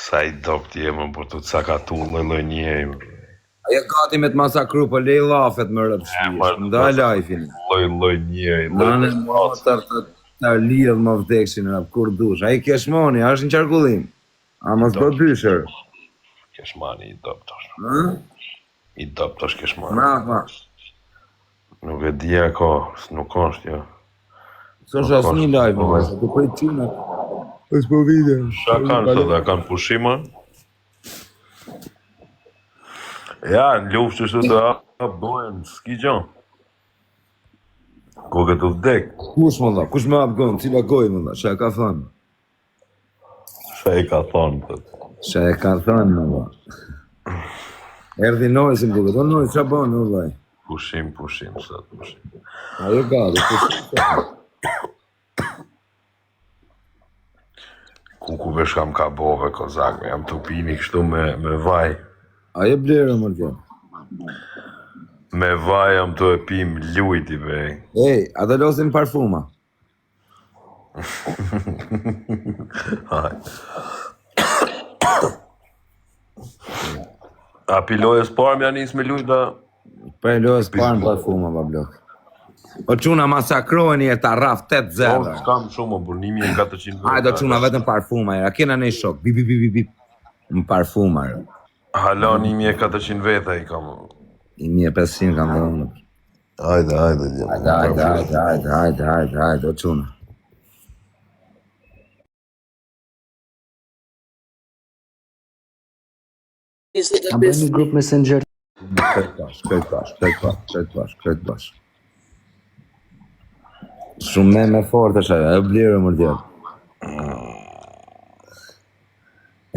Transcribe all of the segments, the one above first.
Sa i dobt je më për të cakatu lloj lloj njeri. më. Ajo gati me të masakru, po lej llafet më rëp ma, shpish. Nda live-in. Lloj lloj njeri, lloj Nane lloj të të të lidh më vdekshin rap, kur dush. Ai keshmoni, a është në qarkullim. A mos do dysher. Keshmani i dobt është. Ë? I dobt është keshmani. Mrapa. Nuk e di a ka, nuk është jo. S'është asnjë live, Po, më, të prit çuna. Është po vide. Qa kanë sot, a kanë pushima? Ja, në luftë që të hap bojën, s'ki gjo. Ko ke të vdek, Kush më dha? Kush më hap gojën? Cila gojë më dha? Çka e ka thënë? sa e ka thonë të. Çka e ka thënë më dha? Erdhi Noizi më duket. O Noizi, ç'a bën o vllai? Pushim, pushim, sot pushim. Ajo gati. pushim. Ku ku vesh kam ka bove, kozak, me jam të pini kështu me, me vaj. Ajo blerë më dha. Me vaj jam të e pim lujti, be. Ej, a do losim parfuma? Haj. A pi lojës parë më janë nisë me lujt, a? Për e lojës parë në parfuma, pa blok. O çuna masakroheni e ta rraf Po, 8-0. s'kam shumë, o, bur 1400 Hajde o çuna vetëm parfuma, a kena në shok. Bi bi bi bi bi. Në parfuma. re. Hala 1400 veta i kam. 1500 kam dhe unë. Hajde, hajde, djem. Hajde, hajde, hajde, hajde, hajde, hajde, hajde, o çuna. A bëjmë një grup Messenger Krejt bash, krejt bash, krejt bash, krejt bash, krejt bash. Shumë me me fort është ajo, e blirë më djel.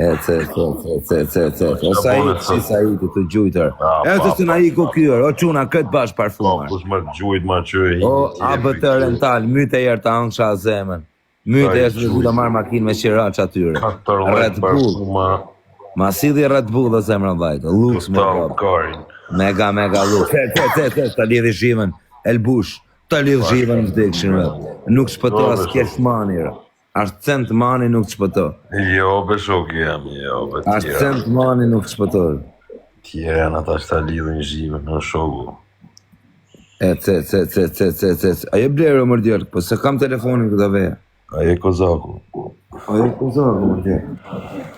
E, ce, ce, ce, ce, ce, ce, o sa i, si sa i të të gjujtër. E, të se na iku kyer, o çuna, krejt bash Po, parfumar. kush më gjujt ma qyre O, ABT rental, myte jerë të angsha zemën. Myte Ai jerë se gjujt. do marr makinë me qira që atyre. 14 Red Bull. parfuma Ma silli Red Bull dhe zemra vajtë. Lux më Total bab. karin. Mega, mega lux. Te, te, te, te, të lidhi zhivën. El Bush. Të lidh zhivën vdekshin rë. Nuk shpëto as kesh mani rë. As cent mani nuk shpëto. Jo, be shoki jam, jo, be As tjera. cent mani nuk shpëto. Tjera janë ata që ta lidhin zhivën në shoku. E, ce, ce, ce, ce, ce, ce, ce. A je blerë o mër po se kam telefonin këtë veja. A je kozaku. A je kozaku, mër djelë.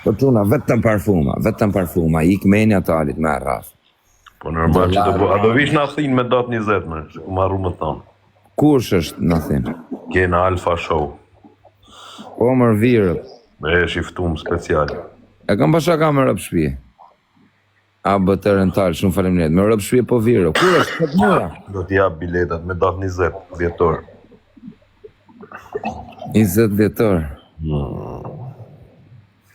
Po çuna, vetëm parfuma, vetëm parfuma, ik menja të alit me arraf. Po normal që do po, a do vish në Athinë me datë 20 më, se ku marru më thonë. Kush është në Athinë? Ke në Alfa Show. Po mër virët. Me është i ftum special. E kam pasha kam me rëp shpije. ABT rental, shumë faleminderit. Me rëp shpije po virë. Kur është? Këtë muja. Do t'i jap biletat me datë 20 dhjetor. 20 dhjetor.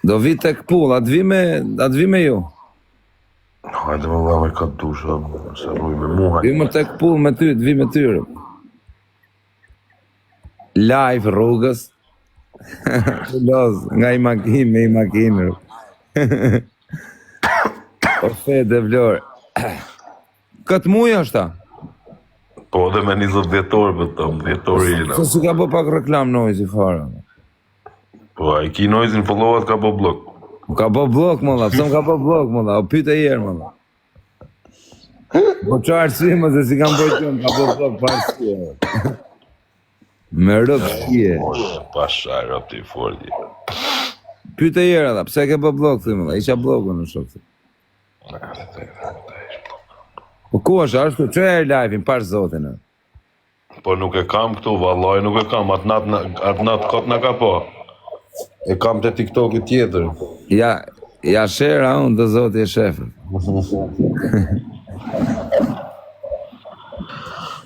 Do vi tek pull, a të vi me, a të vi me ju? Hajde më valla me ka dush, a, se rruj me mua. Vi më tek pull me ty, të vi me ty. rëp. Live rrugës. Loz, nga i makinë me i makinë. rëp. O Fede Vlorë. Këtë muj është a? Po edhe me 20 dhjetor vetëm, dhjetori jena. Se si ka bë pak reklam Noizi fare. Po ai ki Noizin followat ka bo blok. Më ka bë blok më dha, pse më ka bë blok më dha, o pyet e herë më dha. Po çfarë arsye më se si kam bërë gjë, më ka bë blok pa arsye. Me rëp shije. Po pasha rob ti forti. Pyet e herë dha, pse ke bë blok thuj më dha, isha blokun në shok. Po ku është, a është ço e live-in par zotin. e. Po nuk e kam këtu, vallai nuk e kam. Atë natë na- atë natë kot na ka po. E kam te TikToki tjetër. Ja, ja shera unë të zoti e shefët.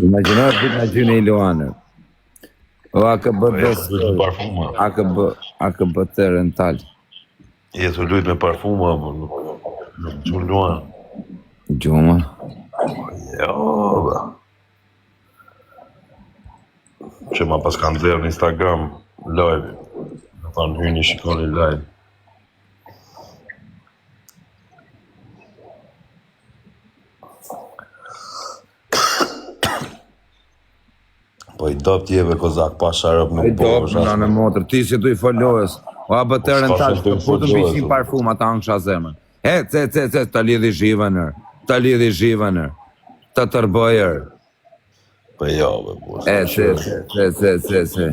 Imagjino të na gjyni i Luanët. O AKB Po je tu lujt me parfuma. AKB AKBT rental. Je tu lujt me parfuma apo nuk nuk gjun Luan. Gjuma. Jo, ba. Që ma pas kanë nxjerrë në Instagram live. Më thonë hyni shikoni live. Po i do t'jeve kozak pa sharëp I nuk do po në në motër, ti si tu i folojës. O ABT Po, s'ka rental, se të po të info mbiqin parfum ata angsha zemrën. E, ce, ce, ce, ta lidhi zhivën, er. ta lidhi zhivën, er. ta tërboj, er. Po jo, be, po. E, ce, ce, ce, ce, ce, ce.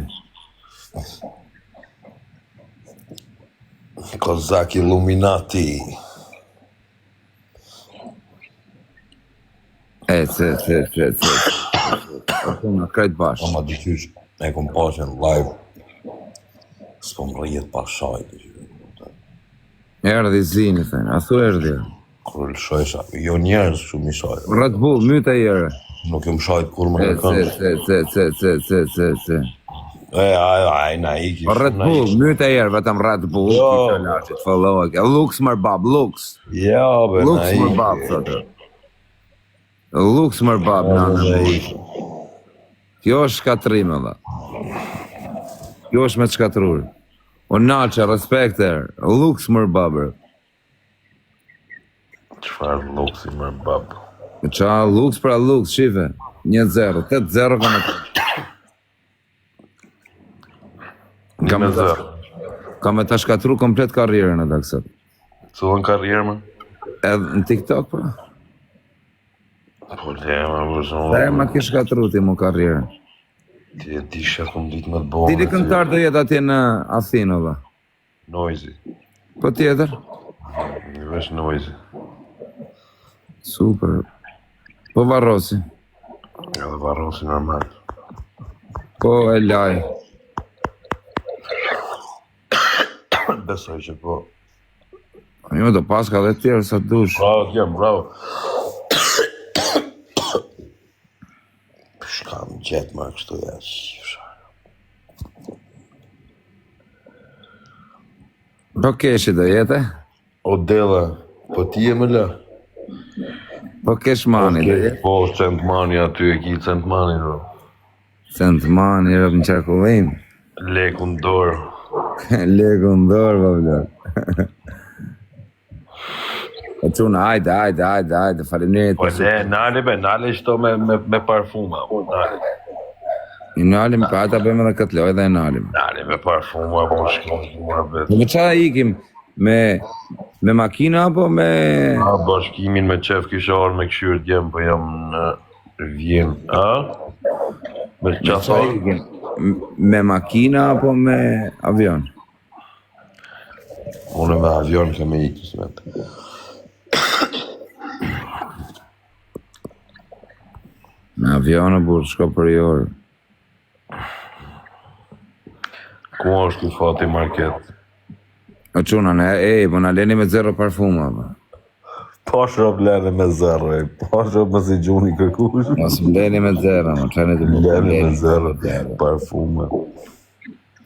Kozak Illuminati. E, ce, ce, ce, ce. Puna, krejt bash. Ama dyqysh, e kom pa që në live, s'po më rrijet pa shaj, dyqysh. Erdhi zini, thënë, a thu erdhi. Kur lëshojsha, jo njerëz shumë i shaj. Red Bull, myte i ere. Nuk jam shajt kur më E, në ce, këngë. ce, ce, ce, ce, ce, ce, ce. E, ai, ai, na iki. Po Red shumë na Bull, iki. myte i erë, vetëm Red Bull, Jo. ki të lashit, follow, e ke. Lux mër bab, lux. Jo, be, na Lux mër iki. bab, thotë. Lux mër bab, Jo, nanë. na iki. Kjo është shkatrim edhe. Kjo është me të shkatrur. O Nalçe, respekte, lux mër babër. Çfarë luksi më bab. Qa lux pra lux, shife. 1-0, 8-0 kam e Kam Me e ta, zero. kam e ta shkatru komplet karrierën atë kësat. Cillën karrierë më? Edhe në TikTok pra. Po le, më për Sa shembull. e ma ke shkatru ti mu karrierën. Ti e di që kom ditë më të bonë. Cili këngëtar do jetë atje në Athinë valla? Noizy. Po tjetër? Një vesh Noizy. Super. Po varrosi. Edhe varrosi normal. Po e laj. Besoj që po. Jo, do paska dhe tjerë sa dush. Bravo, djem, bravo. Shkam gjetë më kështu ja. shifsha. Po keshi do jete? O Della, po ti e më lë. Po kesh mani do jete? Po, cent mani aty e ki cent mani, bro. Cent mani, rëp në qarkullim. Leku në dorë. Leku në dorë, po vlor. Po çuna, hajde, hajde, hajde, hajde, faleminderit. Po le, nale be, nale qëto me, me, me parfuma. po, Nale, I nalim, pa ata bëjmë edhe këtë lojë dhe e nalim. nale me parfuma, po shkon mua be. Po me çfarë ikim? Me me makina apo me A, bashkimin me qef kisha orë me këshyrë djem, po jam në Vjenë, a? Me me qa çfarë thonë? ikim? M- Me makina apo me avion? Unë me avion kam e ikë, smet. Me avion o burr, shko për i orë. Ku është ky Fati Market? O çuna, ne ej, po na leni me zero parfuma. Po. Po shop lene me zero, e. Po shop me si gjuni kërkush. Mos më leni me zero, më çani të më Lene me leni. zero, parfume.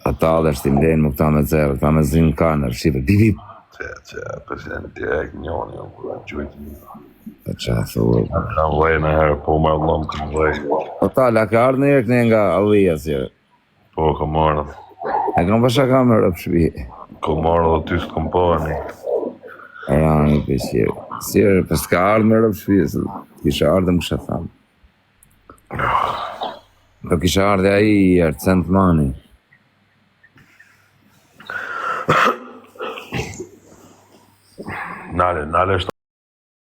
Ata dhe shtim leni më këta me zero, këta me zin kanër, shife, bi bi. Që, që, president direkt njoni, o, kur gjujtë një. Po qa thua? Kam vëj në herë, po marrë lëm, kam vëj. Po ta, la ka ardhë në herë këne nga Allia, si. Po, kam marrë. E kam pasha kamerë për shtëpi. Kam marrë dhe ty s'kam pa, një. Rani për qirë. Sirë, për s'ka ardhë me rëpë shtëpi, se kisha ardhë më kisha thamë. Do kisha ardhë ai i Arcent Mani. Nale, nale është.